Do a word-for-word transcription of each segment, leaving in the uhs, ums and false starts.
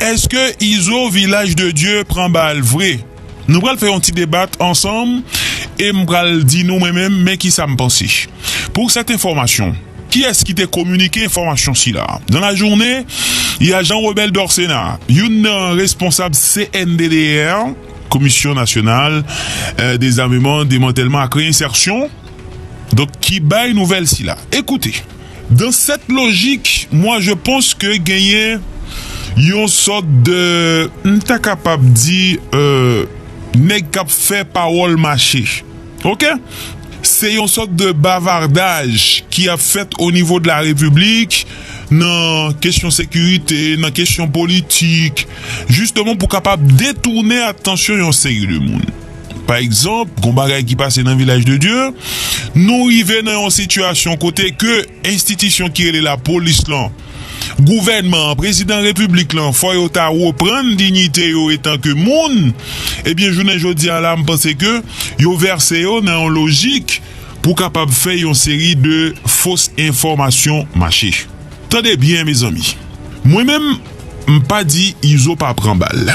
Èske Izo Vilaj de Dye pran bal vre? Nou pral fè yon ti debat ansanm e m pral di nou mwen menm men kisa m panse. Pour cette information, kiyès ki te kominike enfòmasyon sila? Dans la journée, il y a Jean Robel Dorcena, youn nan responsab C N D D R, Commission Nationale euh, Désarmement, Démantèlman ak Reinsertion, donk ki bay nouvèl sila. Écoutez, dans cette logique, moi je pense que genyen yon sòt de, m ta kapab di, euh, nèg k ap fè pawòl mache. Ok? Se yon sòt de bavardaj ki ap fèt o nivo de la repiblik, nan kesyon sekirite, nan kesyon politik, jisteman pou kapab detounen atansyon yon seri de moun. Pa egzanp, gon bagay ki pase nan Vilaj de Dye, nou rive nan yon sitiyasyon kote ke enstitisyon ki rele lapolis lan, gouvènman an, prezidan repiblik lan, fò yo ta reprann diyite yo etan ke moun, ebyen, jounen jodi a la, m panse ke yo vèse yo nan yon lojik pou kapab fè yon seri de fos enfòmasyon mache. Tande byen, mezanmi. Mwen menm, m pa di Izo pa pran bal.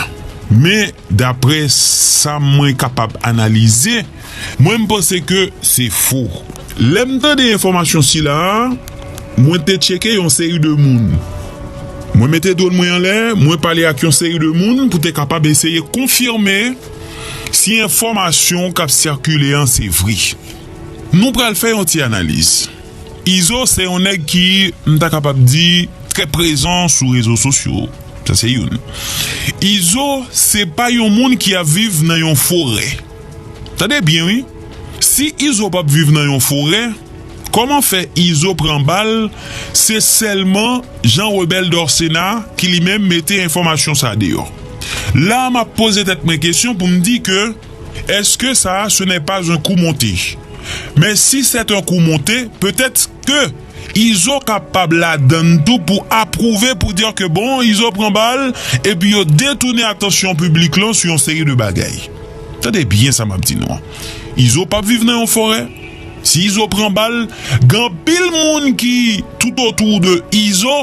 Men, daprè sa mwen kapab analize, mwen m panse ke se fo. Lè m tande enfòmasyon sila a, mwen te tcheke yon seri de moun. Mwen mete dwòn mwen anlè, mwen pale ak yon seri de moun pou te kapab eseye konfime si enfòmasyon k ap sikile an se vre. Nou pral fè yon ti analiz. Izo se yon nèg ki, m ta kapab di, trè prezan sou rezo sosyo. Sa se youn. Izo se pa yon moun ki ap viv nan yon forè. Tande byen, wi. Si Izo p ap viv nan yon forè, kòman fè Izo pran bal? Se sèlman Jean Rebel Dorcena ki li menm mete enfòmasyon sa deyò. La, m ap poze tèt mwen kesyon pou m di ke, èske sa, ce n'est pas un coup monté? Men si c'est un coup monté, petèt ke Izo kapab ladann tou pou apwouve, pou di ke bon, Izo pran bal, epi yo detounen atansyon piblik lan sou yon seri de bagay. Tande byen sa m ap di nou an. Izo p ap viv nan yon forè. Si Izo pran bal, gen anpil moun ki tout otou de Izo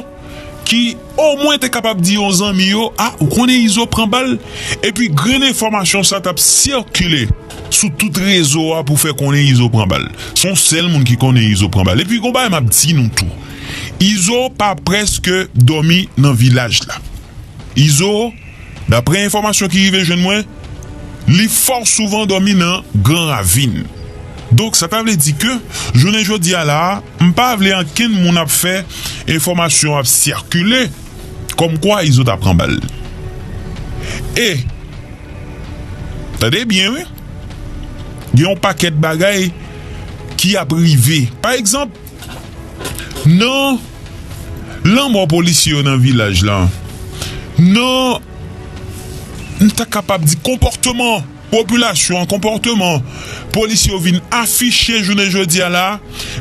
ki omwen te kapab di yon zanmi yo, a, ou konnen Izo pran bal? Epi grenn enfòmasyon sa t ap sikile sou tout rezo a pou fè konnen Izo pran bal. Se yon sèl moun ki konnen Izo pran bal. Epi gon bagay m ap di nou tou. Izo pa prèske dòmi nan vilaj la. Izo, daprè enfòmasyon ki rive jwenn mwen, li fò souvan dòmi nan Gran Ravin. Donk, sa ta vle di ke, jounen jodi a la a, m pa vle ankenn moun ap fè enfòmasyon ap sikile kòmkwa Izo ta pran bal. E, tande byen, wi. Gen yon pakèt bagay ki ap rive. Pa egzanp, nan lanmò polisye yo nan vilaj la, nan, m ta kapab di, konpòtman popilasyon an, konpòtman polisye yo vin afiche jounen jodi a la,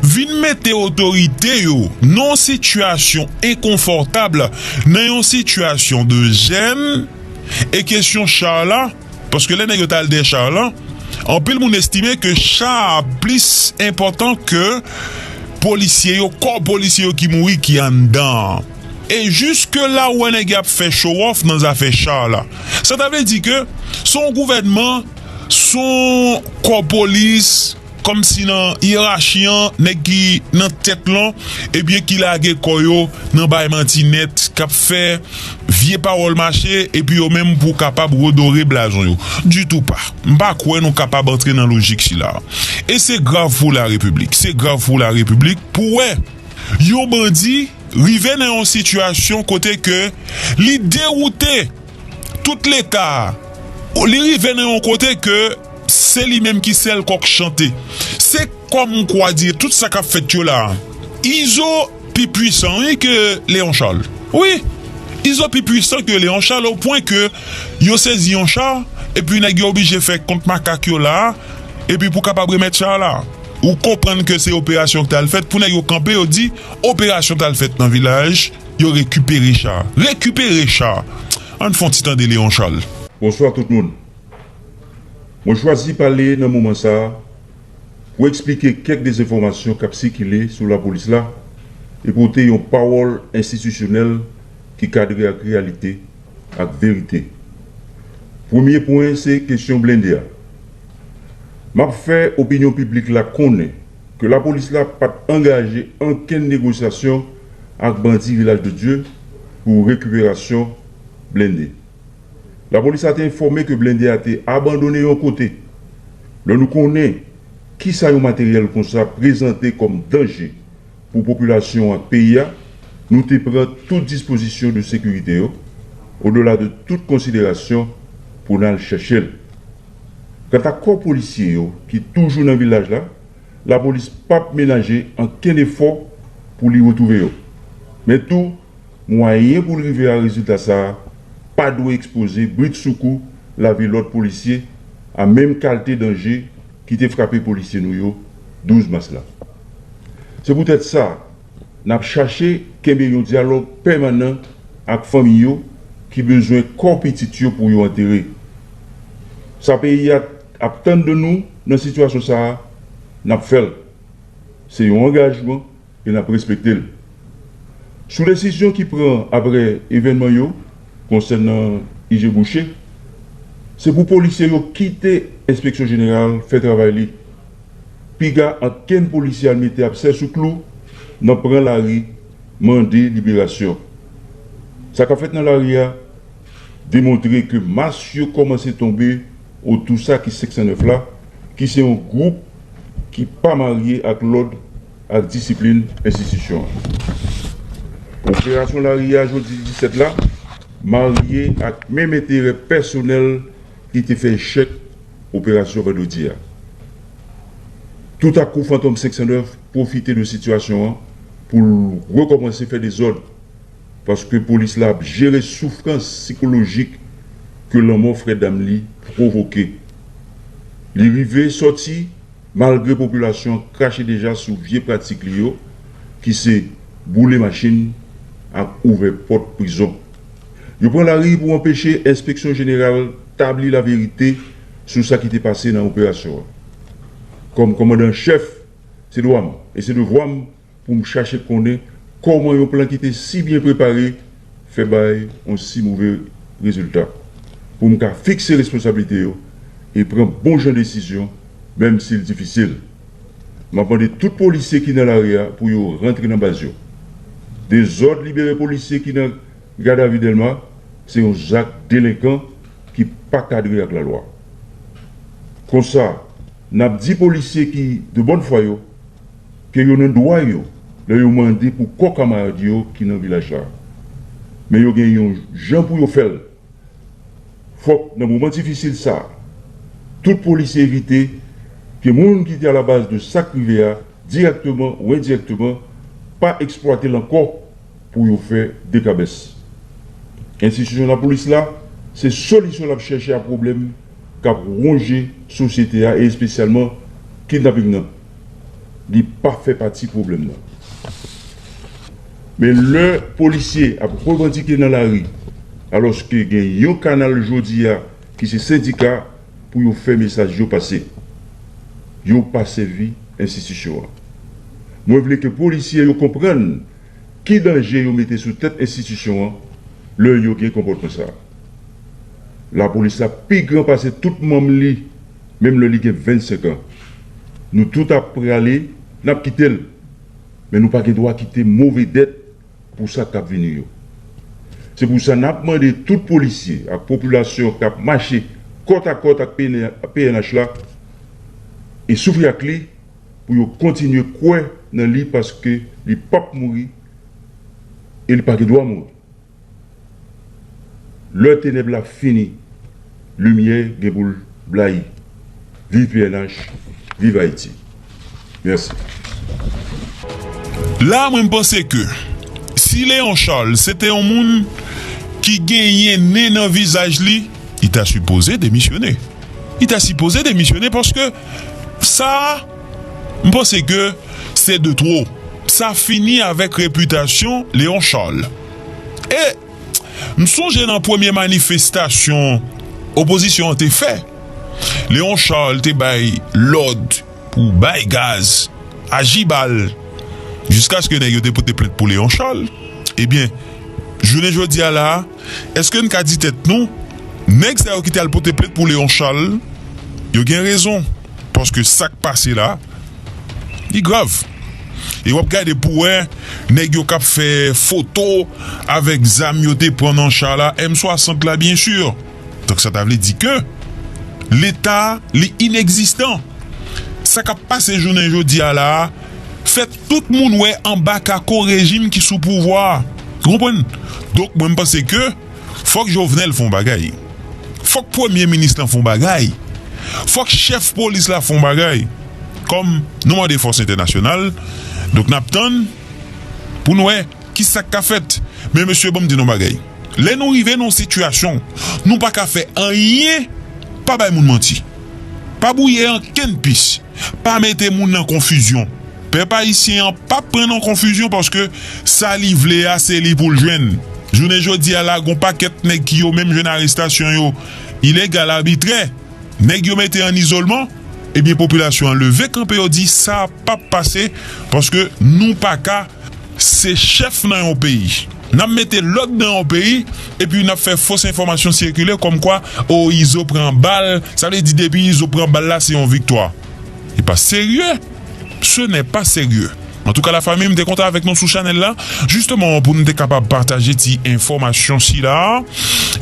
vin mete otorite yo nan yon sitiyasyon enkonfòtab, nan yon sitiyasyon de jèn, e kesyon cha la, paske lè nèg yo t al dèyè cha la, anpil moun estime ke cha a plis enpòtan ke polisye yo, kò polisye yo ki mouri ki anndan an. E jiske la ou wè nèg y ap fè show off nan zafè cha la. Sa ta vle di ke se yon gouvènman, se yon kò polis, kòmsi nan yerachi an, nèg ki nan tèt lan, ebyen ki lage kò yo nan bay manti nèt, k ap fè vye pawòl mache, epi yo menm pou kapab redore blazon yo. Ditou pa. M pa kwè nou kapab antre nan lojik sila. E se grav pou larepiblik. Se grav pou larepiblik pou wè yon bandi rive nan yon sitiyasyon kote ke li dewoute tout Leta a. Li rive nan yon kote ke se li menm ki sèl kòk chante. Se kòmkwa di tout sa k ap fèt yo la. Izo pi pwisan, wi, ke Léon Charles. Wi, Izo pi pwisan ke Léon Charles, o pwen ke yo sezi yon cha, epi nèg yo oblije fè kont makak yo la, epi pou kapab remèt cha la. Ou konprann ke se operasyon ki t al fèt, pou nèg yo kanpe, yo di, operasyon t al fèt nan vilaj, yo rekipere cha. Rekipere cha. Ann fè yon ti tande Léon Charles. Bonswa tout moun. Mwen chwazi pale nan moman sa a pou eksplike kèk dezenfòmasyon k ap sikile sou lapolis la e pote yon pawòl enstitisyonèl ki kadre ak reyalite ak verite. Premye pwen se kesyon blende a. M ap fè opinyon piblik la konnen ke lapolis la pa t angaje ankenn negosyasyon ak bandi Vilaj de Dye pou rekiperasyon blende. Lapolis la te enfòme ke blende a te abandone yon kote. Lè nou konnen kisa yon materyèl konsa prezante kòm danje pou popilasyon ak peyi a, nou te pran tout dispozisyon de sekirite yo, odela de tout konsiderasyon pou n al chèche l. Kanta kò polisye yo ki toujou nan vilaj la, lapolis p ap menaje ankenn efò pou li retwouve yo. Men tou, mwayen pou l rive a rezilta sa a pa dwe ekspoze britsoukou lavi lòt polisye a menm kalte danje ki te frape polisye nou yo douz mas la. Se poutèt sa, n ap chache kenbe yon dyalòg pèmanan ak fanmi yo ki bezwen kò pitit yo pou yo antere. Sa peyi a ap tann de nou nan sitiyasyon sa a, n ap fè l. Se yon angajman e n ap respekte l. Sou desizyon ki pran apre evènman yo konsènan I G Boucher, se pou polisye yo kite Enspeksyon Jeneral fè travay li. Piga ankenn polisye al mete absè sou klou nan pran lari mande liberasyon. Sa k ap fèt nan lari a demontre ke mas yo kòmanse tonbe otou sa ki senk san nèf la, ki se yon gwoup ki pa marye ak lòd ak disiplin enstitisyon an. Operasyon lari a jodi disèt la marye ak menm enterè pèsonèl ki te fè echèk operasyon vandredi a. Tout ak kou Fantom senk san nèf pwofite de sitiyasyon an pou l rekòmanse fè dezòd, paske polis la ap jere soufrans sikolojik ke lanmò frè dam li pwovoke. Li rive sòti malgre popilasyon an krache deja sou vye pratik li yo, ki se boule machin ak ouvè pòt prizon. Yo pran lari pou anpeche Enspeksyon Jeneral tabli laverite sou sa ki te pase nan operasyon an. Kòm kòmandan chèf, se dwa m e se devwa m pou m chache konnen kòman yon plan ki te si byen prepare fè bay yon si move rezilta, pou m ka fikse responsablite yo e pran bon jan desizyon, menm si l difisil. M ap mande tout polisye ki nan lari a pou yo rantre nan baz yo. Dezòd libere polisye ki nan gadavi Dèlma se yon zak delenkan ki pa kadre ak lalwa. Konsa, n ap di polisye ki de bòn fwa yo ke yo nan dwa yo lè yo mande pou kò kamarad yo ki nan vilaj la. Men yo gen yon jan pou yo fè l. Fòk nan moman difisil sa a, tout polisye evite ke moun ki te alabaz de sa k rive a, dirèkteman ou endirèkteman, pa eksplwate l ankò pou yo fè dekabès. Enstitisyon lapolis la, se solisyon l ap chèche a pwoblèm k ap wonje sosyete a e espesyalman kidnaping nan. Li pa fè pati pwoblèm nan. Men lè polisye ap revandike nan lari, alòske gen yon kanal jodi a ki se sendika pou yo fè mesaj yo pase, yo pa sèvi enstitisyon an. Mwen vle ke polisye yo konprann ki danje yo mete sou tèt enstitisyon an lè yo gen konpòtman sa a. Lapolis la pi gran pase tout manm li, menm lè li gen vennsenk an. Nou tout ap prale, n ap kite l. Men nou pa gen dwa kite move dèt pou sa k ap vini yo. Se pou sa n ap mande tout polisye ak popilasyon k ap mache kòtakòt ak P N H la e soufri ak li pou yo kontinye kwè nan li, paske li p ap mouri e li pa gen dwa mouri. Lè tenèb la fini, limyè gen pou l blayi. Viv P N H, viv Ayiti. Mèsi. La, mwen, m panse ke si Léon Charles se te yon moun ki genyen nen nan vizaj li, li ta sipoze demisyone. Li ta sipoze demisyone paske sa, m panse ke se de twò. Sa fini avèk repitasyon Léon Charles. E m sonje nan premye manifestasyon opozisyon an te fè, Léon Charles te bay lòd pou bay gaz, aji bal, jiskaske nèg yo te pote plent pou Léon Charles. Ebyen, Jounen jodi a la, èske n ka di tèt nou, nèg sa yo ki te al pote plent pou Léon Charles, yo gen rezon? Paske sa k pase la, li grav. E w ap gade pou wè nèg yo k ap fè foto avèk zam yo te pran nan cha la, M swasant la, byen si. Donk, sa ta vle di ke Leta, li inegzistan. Sa k ap pase jounen jodi a la a, fè tout moun wè anba kako rejim ki sou pouvwa a. Ou konprann? Donk, mwen, m panse ke fòk Jovenel fè yon bagay. Fòk premye minis lan fè yon bagay. Fòk chèf polis la fè yon bagay. Kòm nou mande fòs entènasyonal, donk n ap tann pou n wè ki sa k ka fèt. Men mesye, ban m di nou yon bagay. Lè nou rive nan yon sitiyasyon, nou pa ka fè anyen, pa bay moun manti. Pa bwouye ankenn pis. Pa mete moun nan konfizyon. Pèp ayisyen an p ap pran nan konfizyon paske sa li vle a, se li pou l jwenn. Jounen jodi a la, gon pakèt nèg ki yo menm jwenn arestasyon yo ilegal, abitrè. Nèg yo mete an izolman, ebyen, popilasyon an leve kanpe, yo di sa p ap pase, paske nou pa ka se chèf nan yon peyi. N ap mete lòd nan yon peyi, epi n ap fè fos enfòmasyon sikile kòmkwa, o, Izo pran bal, sa vle di depi Izo pran bal la, se yon viktwa. E pa serye. Ce n'est pas sérieux. Antouka, lafanmi, m te kontan avèk nou sou chanèl la, jisteman pou nou te kapab pataje ti enfòmasyon sila.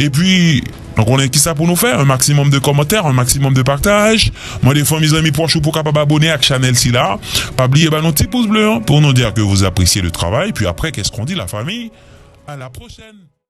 Epi, nou konnen kisa pou nou fè, un maximum de commentaires, un maximum de partage. Mande fanmi, zanmi, pwòch ou pou kapab abone ak chanèl sila. Pa bliye ba nou ti pouz ble an pou nou dire que vous appréciez le travail. Puis après, qu'est-ce qu'on dit, la famille? À la prochaine.